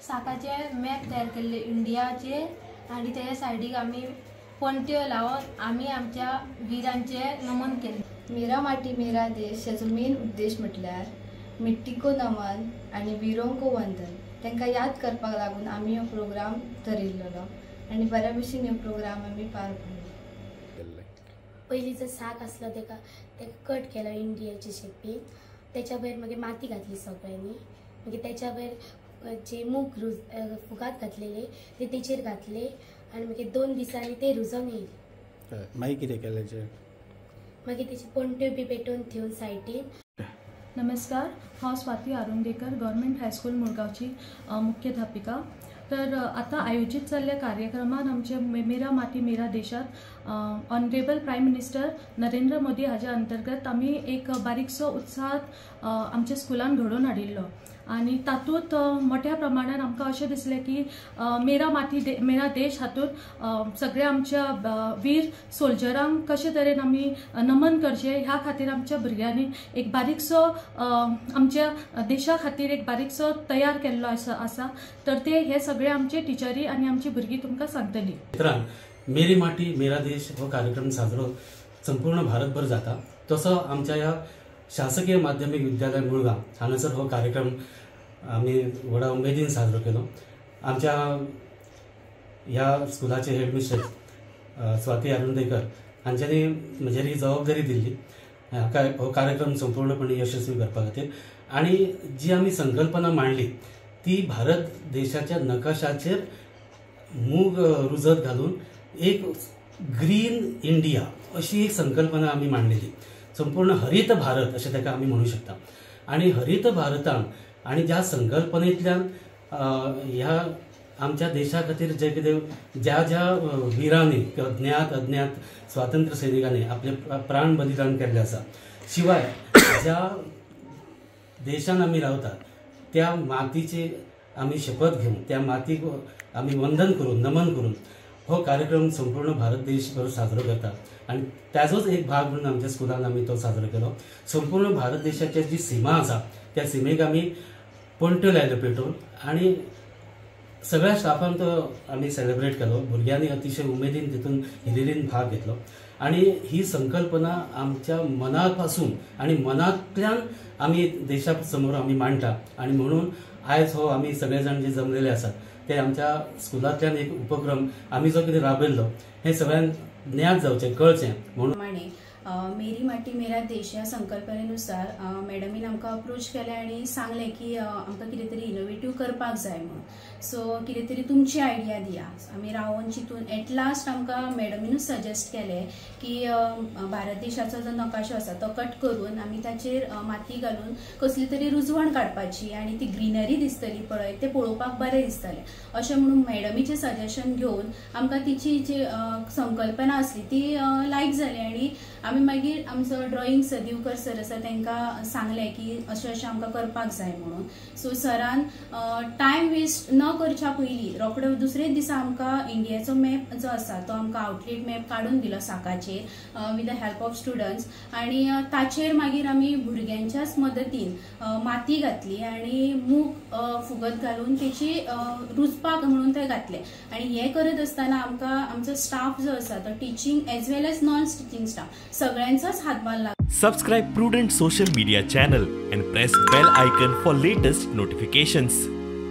साकाचे map तयार केल्ले इंडियाचे आनी तेच्या सायडीक आमी पणट्यो लावन आमी आमच्या विरांचे नमन केलें. मेरा माटी मेरा देश हेजो मेन उद्देश म्हटल्यार मिट्टी को नमन आनी विरों को वंदन. तांकां याद करपाक लागून आमी हो प्रोग्राम थरयल्लो आनी बऱ्या भशेन हो प्रोग्राम आमी पार पडलो. पयलीं जो साक आसलो तेका कट केलो इंडियाचे शेपीन, तेच्या वयर मागीर माती घातली सगळ्यांनी, मागीर तेच्या वयर जे मूग फुगात घातलेले ते तेचेर घातले आनी मागीर 2 दिसांनी ते रुजोन येयले. मागीर कितें केलें? मागीर तेची पणट्यो बी पेटोवन थेवन सायडीन. नमस्कार, हांव स्वाती आरुंदेकर, गव्हर्मेंट हायस्कूल मुरगांवची मुख्याध्यापिका. तर आतां आयोजीत जाल्ल्या कार्यक्रमान आमचे मेरा माती मेरा देशात honourable prime minister Narendra Modi हाज्या अंतर्गत आमी एक बारीकसो उत्साहात आमच्या स्कुलान घडोवन हाडिल्लो आनी तातूंत मोठ्या प्रमाणान आमकां अशें दिसलें की मेरा माती मेरा देश हातूंत सगळ्या आमच्या वीर सोल्जरांक कशे तरेन आमी नमन करचें ह्या खातीर आमच्या भुरग्यांनी एक बारीकसो आमच्या देशा खातीर एक बारीकसो तयार केल्लो आसा. तर ते हे सगळे आमचे टिचरी आनी आमची भुरगीं तुमकां सांगतली. क्षेत्रांत मेरी माटी मेरा देश हो कार्यक्रम साजरो संपूर्ण भारतभर जाता. तसो आमच्या ह्या शासकीय माध्यमिक विद्यालय मुळगांव हांगासर हो कार्यक्रम आमी व्हडा उमेदीन साजरो केलो. आमच्या ह्या स्कुलाचे हेडमिस्ट्रेस स्वाती आरुंदेकर हांच्यांनी म्हजेर ही जबाबदारी दिल्ली हो कार्यक्रम संपूर्णपणे यशस्वी करपा खातीर आनी जी आमी संकल्पना मांडली ती भारत देशाच्या नकाशाचेर मूग रुजत घालून एक ग्रीन इंडिया अशी एक संकल्पना आमी मांडलेली. संपूर्ण हरित भारत अशें ताका आमी म्हणू शकता. आनी हरित भारतान आनी ज्या संकल्पनेंतल्यान ह्या आमच्या देशा खातीर जे कितें ज्या ज्या विरांनी किंवा ज्ञात अज्ञात स्वातंत्र्य सैनिकांनी आपले प्राण बलिदान केल्लें आसा, शिवाय ज्या देशान आमी रावतात त्या मातीची आमी शपथ घेवन त्या मातीक आमी वंदन करून नमन करून हो कार्यक्रम संपूर्ण भारत देशभर साजरो करता आनी ताजोच एक भाग म्हणून आमच्या स्कुलान आमी तो साजरो केलो. संपूर्ण भारत देशाची जी सीमा आसा त्या सिमेक आमी पणट्यो लायल्यो पेटोवन आनी सगळ्या स्टाफान तो आमी सेलिब्रेट केलो. भुरग्यांनी अतिशय उमेदीन तितून हिरिरीन भाग घेतलो आनी ही संकल्पना आमच्या मनापासून आनी मनांतल्यान आमी देशा समोर आमी मांडटा आनी म्हणून आयज हो आमी सगळे जाण जे जमलेले आसात ते आमच्या स्कुलांतल्यान एक उपक्रम आमी जो कितें राबयल्लो हें सगळ्यांक ज्ञात जावचें कळचें म्हणून. मेरी माटी मेरा देश ह्या संकल्पनेनुसार मॅडमीन आमकां अप्रोच केलें आनी सांगलें की आमकां कितें तरी इनोवेटीव करपाक जाय म्हणून. सो कितें तरी तुमची आयडिया दिया. आमी रावन चिंतून एट लास्ट आमकां मॅडमीनूच सजेस्ट केलें की भारत देशाचो जो नकाशो आसा तो कट करून आमी ताचेर माती घालून कसली तरी रुजवण काडपाची आनी ती ग्रिनरी दिसतली पळय, तें पळोवपाक बरें दिसतलें अशें म्हणून मॅडमीचें सजेशन घेवन आमकां तिची जी संकल्पना आसली ती लायक जाली आनी आमी मागीर आमचो ड्रॉइंग सर दिवकर सर आसा तांकां सांगलें की अशें अशें आमकां करपाक जाय म्हणून. सो सरान टायम वेस्ट न करच्या पयलीं रोखडो दुसरेच दिसा आमकां इंडियाचो मॅप जो आसा तो आमकां आउटलेट मॅप काडून दिलो साकाचेर with the help of students आनी ताचेर मागीर आमी भुरग्यांच्याच मदतीन माती घातली आनी मूग फुगत घालून तेची रुजपाक म्हणून ते घातले. आनी हें करत आसतना आमकां आमचो स्टाफ जो आसा तो teaching as well as non teaching staff सगळ्यांचाच हातभार लागला. Subscribe Prudent social media channel and press bell icon for latest notifications.